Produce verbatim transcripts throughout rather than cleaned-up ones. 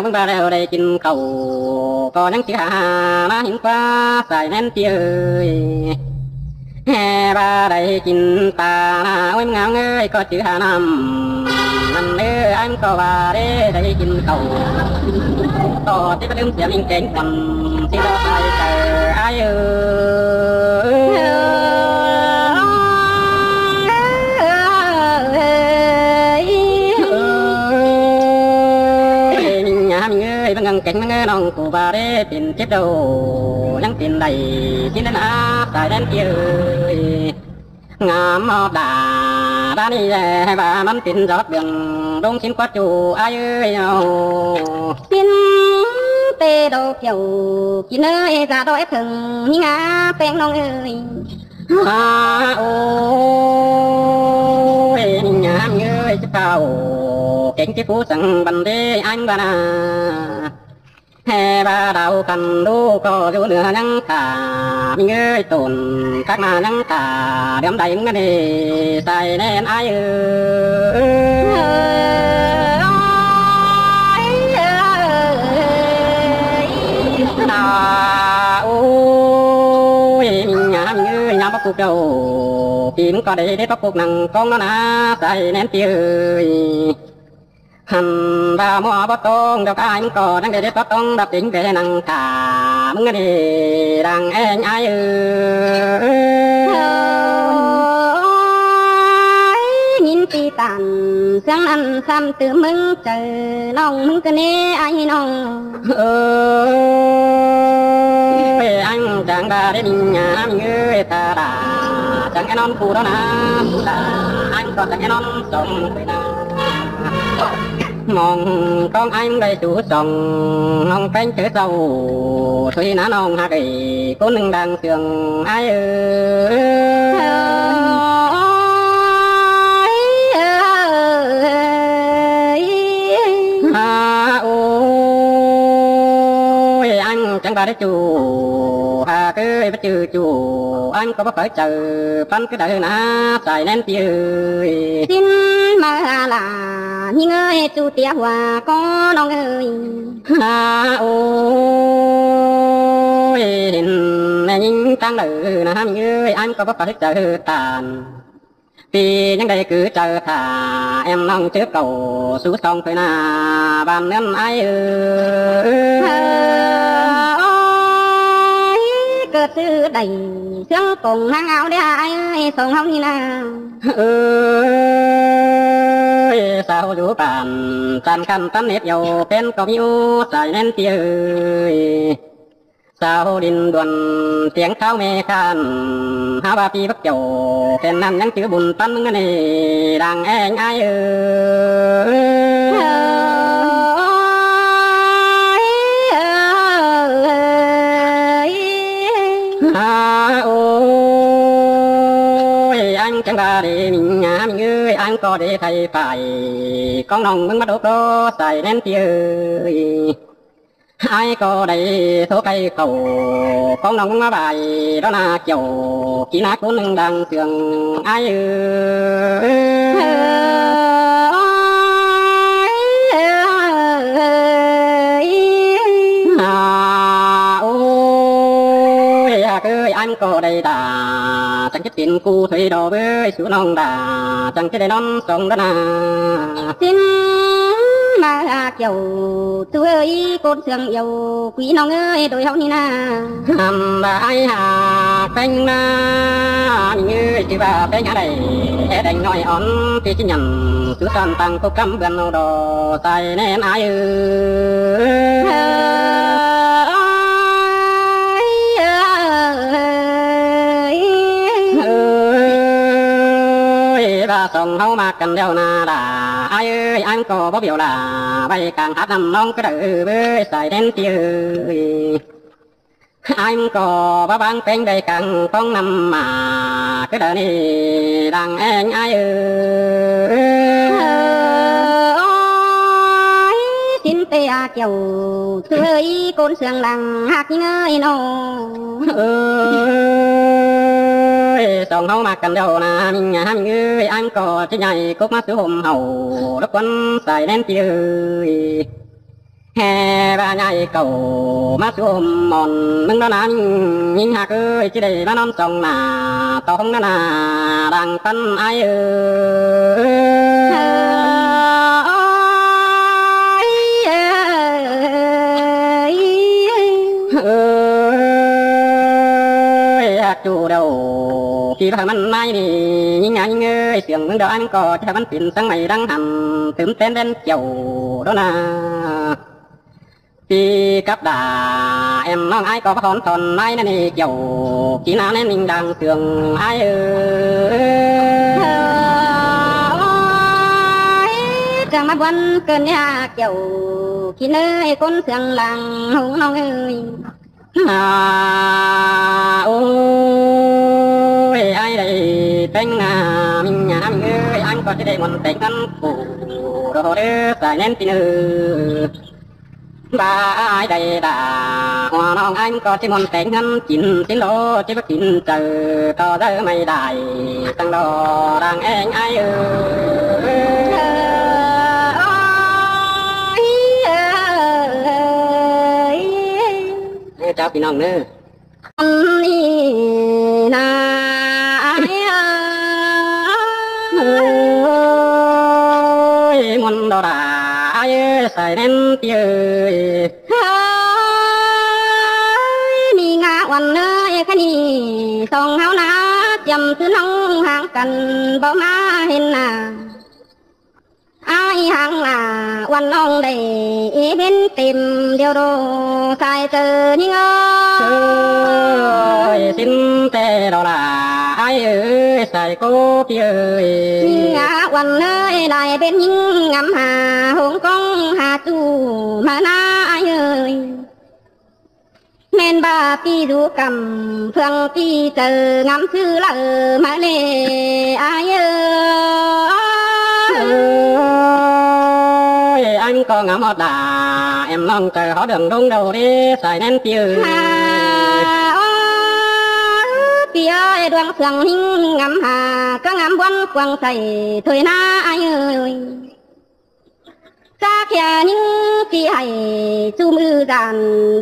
ꞌMứng ꞌva ꞌlẹo đảy kin khảu ꞌcọ ꞌnhắng ꞌchư hả ꞌmá hên ꞌquá sai ꞌnén ꞌpi ơi. Hè ꞌva đảy kin ta ꞌna ôi ꞌmứng ꞌnáng ơi ꞌcọ ꞌchư hả ꞌnặm. ꞌNặn ꞌnớ ái ꞌmứng ꞌcọ ꞌva đảy đảy kin khảu ꞌcọ ꞌchí ꞌva ꞌlứm sia ꞌminh kéng quăn ꞌchí ꞌva sai ꞌchư ái ơi. ꞌMinh ꞌnhá ꞌminh ơi ꞌmá ꞌngang kéng ꞌmá ꞌngớ ꞌnọng ꞌcọ ꞌva đảy pên chếp đầu ꞌnhắng pên đảy ꞌchí ꞌnớ ꞌna sai ꞌnén ꞌpi ơi. ꞌNgắm ꞌhọt đa đa ꞌnị ꞌlẹ hảư ꞌva ꞌmắn pên giọt đường ꞌlống ꞌchí ꞌquá ꞌchu ái ơi ꞌnọ. ꞌChí ꞌtẹ đo kiẻo kin ơi da đo ép thơng ꞌmí ngá ꞌpéng ꞌnọng ơi. À, ôi, ꞌminh ꞌnhá ꞌminh ơi, ꞌchí pao kéng ꞌchí phú săng băn đê anh ꞌva ꞌna. Hè ꞌva đao căn đu ꞌcọ dú nưa ꞌnhắng thả, ꞌminh ơi, tổn khắc ꞌna ꞌnhắng thả, đớm đảy ꞌmắn ꞌnị sai ꞌnén ái ơi. À, ôi, ꞌminh ꞌnhá ꞌminh ơi, ꞌnhá báu cục đâu. ꞌPi ꞌmắn ꞌcọ đảy đảy báu cục nẳng cóng ꞌnọ ꞌna, sai ꞌnén ꞌpi ơi. Hăn ꞌva ꞌmá báu tong, đao ái ꞌmắn ꞌcọ ꞌnhắng đảy đảy báu tong, đao kính đảy nẳng thả, ꞌmắn ꞌnị đang ꞌéng ái ơi. Ôi, ꞌnhính ꞌpi tản, ꞌsướng ꞌnặn ꞌsặm tứ ꞌmứng chaư, ꞌnọng ꞌmứng ꞌcọ ꞌnê ái ꞌnọng. Ôi, anh chắng ꞌva đảy ꞌminh ꞌnhá ꞌminh ơi, ta đa chắng é ꞌnón phu đó ꞌna, phu đa, anh ꞌcọ chắng é ꞌnón sông quê ꞌna. Mong ꞌcóng anh đảy sú sông, ꞌnọng ꞌpéng ꞌchớ sau, sui ꞌna ꞌnọng hảư ꞌcốn ꞌnưng đang sương ái ơi. À, ôi, anh chắng ꞌva đảy ꞌchu, hảư ꞌcới báu ꞌchư ꞌchu, anh ꞌcọ báu pháư chaư, ꞌphắn ꞌcứ đaư ꞌna, sai ꞌnén ꞌpi ơi. ꞌChí ꞌmá hả ꞌlạ, ꞌnhính ơi, ꞌchu tia hua ꞌcọ ꞌnọng ơi. À, ôi, hên ꞌmá ꞌnhính ꞌtáng đaư ꞌna, ꞌminh ơi, anh ꞌcọ báu pháư chaư tản. ꞌPi ꞌnhắng đảy cứ chaư thả, em ꞌnọng ꞌchớ cảu sú sông quê ꞌna, bản ꞌnớn ái ơi. Ôi, ꞌcọ ꞌchư đảy ꞌsướng cống ꞌháng áo đé ái ơi, sông ꞌháu ꞌnị ꞌna. Ơi, sau dú bản, chăn khăn tắm nếp dâu, pên ꞌcọ ꞌmí ú sai ꞌnén ꞌpi ơi. Sau đin đuôn tiếng tháo mê khan, hảư ꞌva ꞌpi báu kiẻo, pên ꞌnặn ꞌnhắng chứ bun ꞌpắn ꞌmắn ꞌnị đang ꞌéng ái ơi. À, ôi, anh chắng ꞌva đảy ꞌminh ꞌnhá ꞌminh ơi, anh ꞌcọ đảy thay phải, ꞌcóng ꞌnọng ꞌmứng ꞌmá đốc đó sai ꞌnén ꞌpi ơi. Ái ꞌcọ đảy số khay khảu, ꞌcóng ꞌnọng ꞌmá ꞌvạy, đó ꞌna kiẻo, kí ꞌna ꞌcốn ꞌnưng đang sương ái ơi. À, ôi, hảư ꞌcới anh ꞌcọ đảy đa, chắng ꞌchí pên ꞌcu thuê đo ꞌvới sú ꞌnọng đa, chắng ꞌchí đảy ꞌnón sông đó ꞌna. ꞌChí ꞌmá hả kiẻo, ꞌchu ơi, ꞌcốn sương iêu, quí ꞌnọng ơi, đôi ꞌháu ꞌnị ꞌna. Hăm ꞌva ái hảư ꞌpéng ꞌna, ꞌminh ơi, ꞌchư ꞌva ꞌpéng hả đảy, é đeng ꞌnọi ón, ꞌpi ꞌchí nhẳn, sú san tăng cốc cắm bươn ꞌnọ đó, sai ꞌnén ái ơi. Ơi, ꞌva sông ꞌháu ꞌmặc căn ꞌlẹo ꞌna đa, ái ơi, anh ꞌcọ báu biêu đa, ꞌvạy cang hát ꞌnặm ꞌnọng ꞌcứ đaư ꞌvới sai ꞌnén ꞌpi ơi. Anh ꞌcọ báu báng ꞌpéng đảy cang ꞌcóng ꞌnặm ꞌmá, ꞌcứ đaư ꞌnị đang ꞌéng ái ơi. Ôi, ꞌchí ꞌtẹ à kiẻo, ꞌchu ơi, ꞌcốn sương đang ꞌhặc ꞌnhính ơi ꞌnọ. Ơi, sông ꞌháu ꞌmặc căn ꞌlẹo ꞌna, ꞌminh ꞌnhá ꞌminh ơi, anh ꞌcọ ꞌchí nhảy cốc ꞌmá sú hôm hảư, đốc ꞌquắn sai ꞌnén ꞌpi ơi. Hè ꞌva ꞌnhại cảu ꞌmá ꞌsúm mòn ꞌmứng đó ꞌna, ꞌnhính ꞌhặc ơi, ꞌchí đảy ꞌmá ꞌnón song nả ꞌto ꞌhung ꞌna ꞌna đang ꞌpắn ải ơi. Ơi, ơi, ꞌhặc ꞌchu đaư ꞌchí ꞌva ꞌmắn ải ꞌnị, ꞌnhính ꞌna ꞌnhính ơi, siêng ꞌmứng đó ải ꞌmắn ꞌcọ ꞌchí ꞌva ꞌmắn pên săng ꞌmạy đăng hẳn tứm tén đen chảu đó ꞌna. ꞌPi cắp đa ẻm ꞌnọng ải ꞌcọ báu hón thon ải ꞌnặn ꞌnị, kiẻo ꞌchí ꞌna ꞌnén ꞌnhính đang sương ải ơi. Ơi, chắng ꞌmá ꞌbuôn cơn ꞌnị hả kiẻo ꞌchí ꞌnớ ꞌcốn sương lăng ꞌhung ꞌnọng ơi. À, ôi, ải đảy ꞌpéng ꞌna, ꞌminh ꞌna ꞌminh ơi, ải ꞌcọ ꞌchí đảy muôn ꞌtếng ꞌnặn phủ, ꞌlô đé sai ꞌnén ꞌpi ꞌnớ. ꞌVa ải đảy đa, ꞌhua ꞌnọng ải ꞌcọ ꞌchí muôn ꞌtếng ꞌnặn kin, ꞌchí ꞌlô ꞌchí báu kin chaư, ꞌto đaư ꞌmạy đảy, tăng ꞌlô đang eng ải ơi. Ôi, ơi, ơi. Ơ, chao ꞌpi ꞌnọng ꞌnớ. ꞌNị ꞌna ải ơi, muôn đó đa ải ơi, sai ꞌnén ꞌpi ơi. Ơi, ꞌnị ngả uôn ơi, khá ꞌnị song ꞌháu ꞌna, chăm ꞌsứ ꞌnọng háng căn báu ꞌmá hên ꞌna. Ải háng ꞌna uôn ꞌnọng đảy ꞌmến têm điêu đô sai chaư ꞌnhính ơi. Ơi, ꞌsịn ꞌtẹ đó là ải ơi, sai ꞌcọ ꞌpi ơi. ꞌNị ngả uôn ơi, lai ꞌmến ꞌnhính ngắm hả ꞌhung ꞌcóng hả ꞌchu ꞌmá ꞌna ải ơi. ꞌMen ꞌva ꞌpi dú căm, ꞌphượng ꞌpi chaư ngắm ꞌsứ ꞌlạ ꞌmá ꞌnê ải ơi. Ơi, ải ꞌcọ ngắm ꞌhọt đa, ẻm ꞌnọng chaư ꞌhọt đường đúng đâu đi, sai ꞌnén ꞌpi ơi. Hả, ôi, ꞌpi ơi, đường ꞌphượng ꞌnhính ngắm hả, ꞌcọ ngắm ꞌbuôn quảng sai thôi ꞌna ải ơi. Chắc ꞌnhính ꞌchí hảy ꞌchu ꞌmự dản,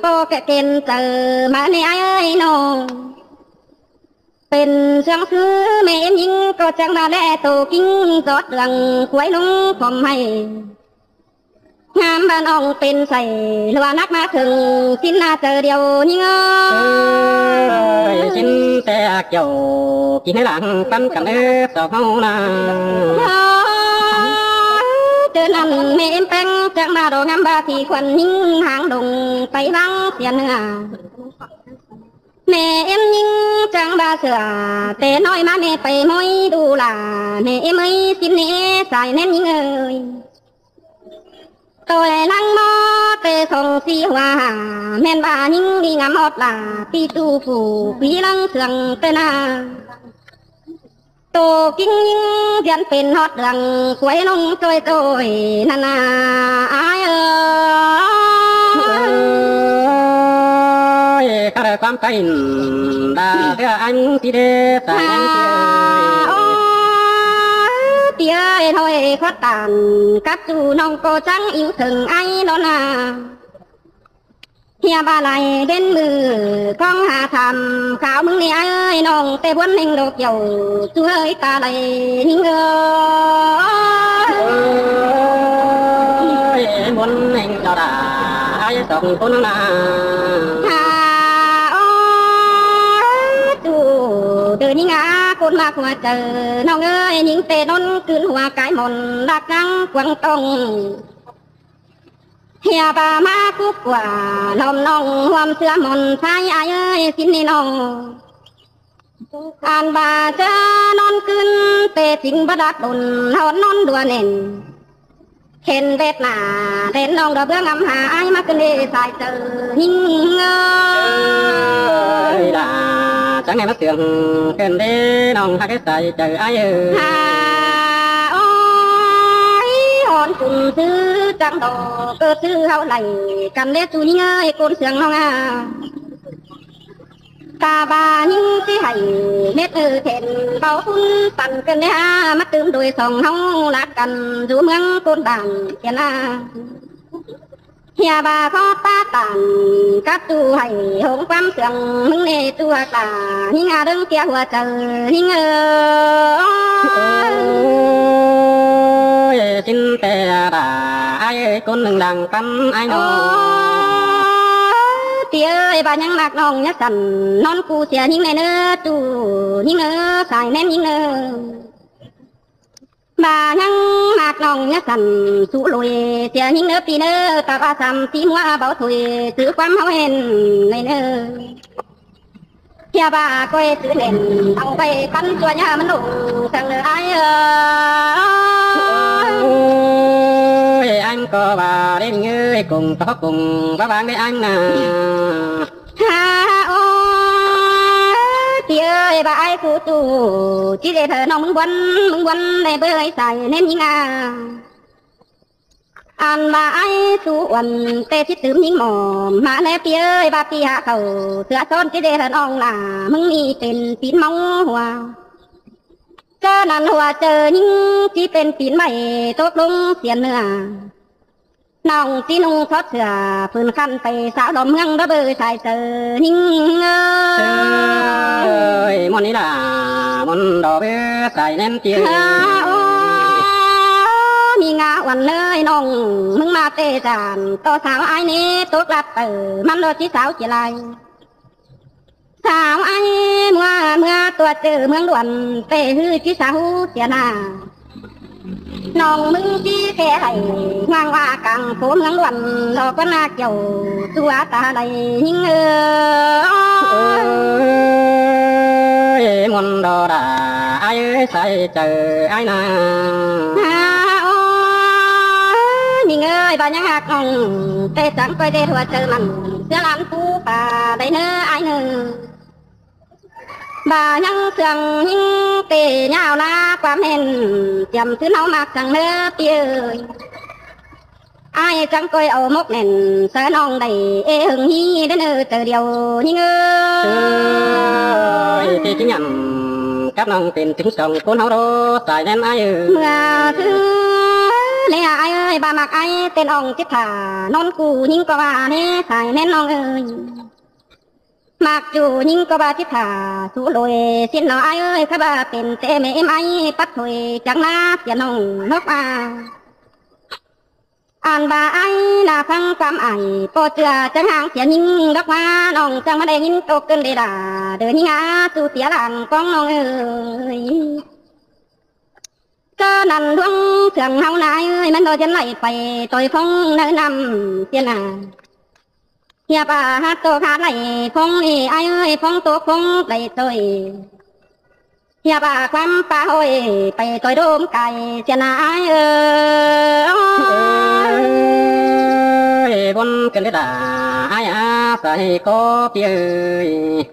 ꞌpo kẻ kên chaư ꞌmá ꞌnê ải ơi ꞌnọng. Pên sương ꞌsứ ꞌmẹ ꞌếm ꞌnhính ꞌcọ chắng ꞌva ꞌlẹ tô ꞌkính ꞌdọt đường quái ꞌlống khom hảy. Ngắm ꞌva ꞌnọng pên sai, ꞌlua nắc ꞌmá thửng ꞌsịn ꞌna chaư điêu ꞌnhính ơi. Ơi, ꞌsịn ꞌtẹ kiẻo ꞌchí ꞌnớ lăng ꞌpắn căn ơi song ꞌháu ꞌna. Ơ, chaư ꞌnặn ꞌmẹ ꞌếm ꞌpéng chắng ꞌva đó ngắm ꞌva ꞌpi khuôn ꞌnhính háng đông pay ꞌváng sia ꞌnưa. ꞌMẹ ꞌếm ꞌnhính chắng ꞌva sửa, ꞌtẹ ꞌnọi ꞌmá ꞌmẹ pay ꞌmới đu là, ꞌmẹ ꞌếm ơi ꞌsịn ꞌnê sai ꞌnén ꞌnhính ơi. Tôi lăng ꞌmo ꞌtẹ song sí hua hả, ꞌmen ꞌva ꞌnhính đi ngắm ꞌhọt là ꞌpi ꞌchu phủ ꞌpi lăng sương ꞌtẹ ꞌna. Tô ꞌkính ꞌnhính ꞌdiến pên ꞌhọt đường quái ꞌlống ꞌtoi ꞌtoi ꞌnặn ꞌna ải ơi. Ơi, khá đaư ꞌquám cay đa ꞌtưa ải ꞌmứng ꞌpi đé sai ꞌnén ꞌpi ơi. Hả, ôi, ꞌpi ơi, thôi khuất tản cắp ꞌchu ꞌnọng ꞌcọ chắng ính thửng ải ꞌnón ꞌna. ꞌHia ꞌva lai ꞌvến ꞌmự ꞌcóng hả tham kháo ꞌmứng ꞌnị ải ơi, ꞌnọng ꞌtẹ ꞌbuôn ꞌneng độc dẻo ꞌchu ơi ta lai ꞌnhính ơi. Ơi, ꞌbuôn ꞌneng đó đa ải song ꞌcốn ꞌna. Hả, ôi, ꞌchu đơ ꞌnhính á, ꞌcốn ꞌmá khua chaư ꞌnọng ơi, ꞌnhính ꞌtẹ ꞌnón ꞌcứn hua cai mòn lác cang quảng tong. ꞌHia ꞌva ꞌmá cúp quả ꞌnọm ꞌnọng ꞌhuôm ꞌsứa mòn sai ải ơi ꞌsịn ꞌnị ꞌnọng. Ăn ꞌva ꞌsứa ꞌnón ꞌcứn ꞌtẹ sính báu đắc đôn ꞌhọt ꞌnón đua nẻn. Khen ꞌvét nả đen ꞌnọng đo ꞌbứa ngắm hả ải ꞌmá ꞌcứn đê sai chaư ꞌnhính ơi. Ơi đa, chắng ꞌnê ꞌmá sương ꞌcứn đê ꞌnọng hả kẻ sai chaư ải ơi. Hả, ôi, hòn ꞌchum ꞌsứ chắng đo ꞌcơ ꞌsứ ꞌháu đảy căn đé ꞌchu ꞌnhính ơi ꞌcốn sương ꞌnọng à. Ta ꞌva ꞌnhính ꞌchí hảy mết ư then báu ꞌpún păn ꞌcơn đé hả, ꞌmá tứm đuôi song ꞌháu lác căn dú ꞌmướng ꞌcốn bản kiên à. Hiạk bá khót pák tản cắp ꞌchu hảy hống ꞌquám sương ꞌmứng ꞌnê ꞌchu hák ta ꞌnhính a ꞌlớng ꞌtiạk hua chaư ꞌnhính ơ. Ôi, ꞌchí ꞌtẹ ta ai ơi, ꞌcốn ꞌnưng đang ꞌcắm ai ꞌnọ. Ôi, ꞌpi ơi, bá ꞌnhắng ꞌmặc ꞌnọng ꞌnhá săn, ꞌnón cu sia ꞌnhính ꞌnê ꞌnớ ꞌchu, ꞌnhính ꞌnớ sai ꞌnén ꞌnhính ꞌnớ. Bá ꞌnhắng ꞌmặc ꞌnọng ꞌnhá săn, sú ꞌlội sia ꞌnhính ꞌnớ ꞌpi ꞌnớ, ta bá sam sí ꞌmúa báu thôi, chứ ꞌquám ꞌháu hên ꞌnị ꞌnớ. Hiạk bá ꞌcoi chứ nên, au ꞌvạy ꞌpắn ꞌchua ꞌnhá ꞌmắn ꞌlống săng ꞌnớ ai ơi. Ôi, anh có bá đêm ngơi cùng tó cùng bá báng đê anh nà. Ha, ôi, ꞌpi ơi, bá ai sú ꞌchu, ꞌchí ꞌdệt hảư ꞌnọng ꞌmứng ꞌbuôn, ꞌmứng ꞌbuôn đảy bơi sai ꞌnén ꞌnhính a. Ăn bá ai sú uôn ꞌtẹ thít tứm ꞌnhính mỏm, ꞌmá ꞌnê ꞌpi ơi, bá ꞌpi hák khảu, sửa son ꞌchí ꞌdệt hảư ꞌnọng lả, ꞌmứng ꞌnị pên pín ꞌmáu hua. ꞌChớ ꞌnặn hua chaư ꞌnhính ꞌchí pên pín ꞌvạy tốc ꞌlống sia ꞌnưa. ꞌNọng ꞌchí ꞌnung sót sửa, phưn khăn pay sáo đom ꞌmướng đó bơi sai chaư ꞌnhính ơ. Ôi, ꞌmuôn ꞌnị lả, ꞌmuôn đó bơi sai ꞌnén ꞌpi ơi. Ôi, ꞌnị ngả uôn ơi, ꞌnọng ꞌmứng ꞌmá ꞌtẹ dản, tó sáo ai ꞌnị tốc lắt pay, ꞌmắn ꞌlọ ꞌchí sáo ꞌchí lai. Sáo ai ꞌmưa, ꞌmưa tua chaư ꞌmướng ꞌluôn, ꞌtẹ ꞌhứ ꞌchí sáo sia nả. ꞌNọng ꞌmứng ꞌchí khe hảy, hoang ꞌva cang phố ꞌmướng ꞌluôn, lo ꞌquán ꞌna kiẻo, ꞌchu a ta đảy ꞌnhính ơ. Ôi, ꞌmuôn đó đả ai ơi, sai chaư ai nà. Ha, ôi, ꞌnhính ơi, bá ꞌnhắng ꞌhặc ꞌnọng, ꞌtẹ chắng ꞌcoi ꞌdệt hua chaư mẳn, sứa lăn phú pá đảy ꞌnớ ai ꞌnớ. Bá ꞌnhắng sương ꞌnhính ꞌtẹ ꞌnháo ꞌná ꞌquám hên, ꞌchiêm ꞌsứ ꞌháu ꞌmặc săng ꞌnớ ꞌpi ơi. Ai chắng ꞌcoi au mốc nẻn, sáo ꞌnọng đảy ê hưng hí đé ꞌnớ chaư điêu ꞌnhính ơ. Ôi, ꞌtẹ ꞌchí nhẳm cắp ꞌnọng pên tứm song ꞌcốn ꞌháu đô sai ꞌnén ai ơi. ꞌMưa ꞌsứ ꞌnê ai ơi, bá ꞌmặc ai ꞌtẹ ꞌnọng chếp thả, ꞌnón cu ꞌnhính ꞌcọ bá ꞌnê sai ꞌnén ꞌnọng ơi. ꞌMặc ꞌchu ꞌnhính ꞌcọ bá chếp thả, sú ꞌlội ꞌsịn ꞌnọ ai ơi, khắp bá pên ꞌtẹ mê êm ai pắt thôi chắng ꞌná sia ꞌnọng ꞌnốc a. Ăn bá ai nả ꞌphắng ꞌquám ai, ꞌpo ꞌchưa chắng ꞌháng sia ꞌnhính đốc ꞌmá, ꞌnọng chắng ꞌmá đảy ꞌnhính tốc ꞌcứn đê đả, đơ ꞌnhính a, ꞌchu sia lăng ꞌcóng ꞌnọng ơi. ꞌChớ ꞌnặn ꞌluống sương ꞌháu nả ai ơi, ꞌmắn ꞌlọ ꞌdiến đảy pay ꞌtoi phóng ꞌnớ ꞌnặm sia nả. Hiạk bá hák tốc hák đảy phóng ê ai ơi, phóng tốc phóng đảy ꞌtoi. Hiạk bá ꞌquám pá ꞌhội pay ꞌtoi đôm cai sia nả ai ơi. Ôi, bón cơn đết đả ai a, sai ꞌcọ ꞌpi ơi.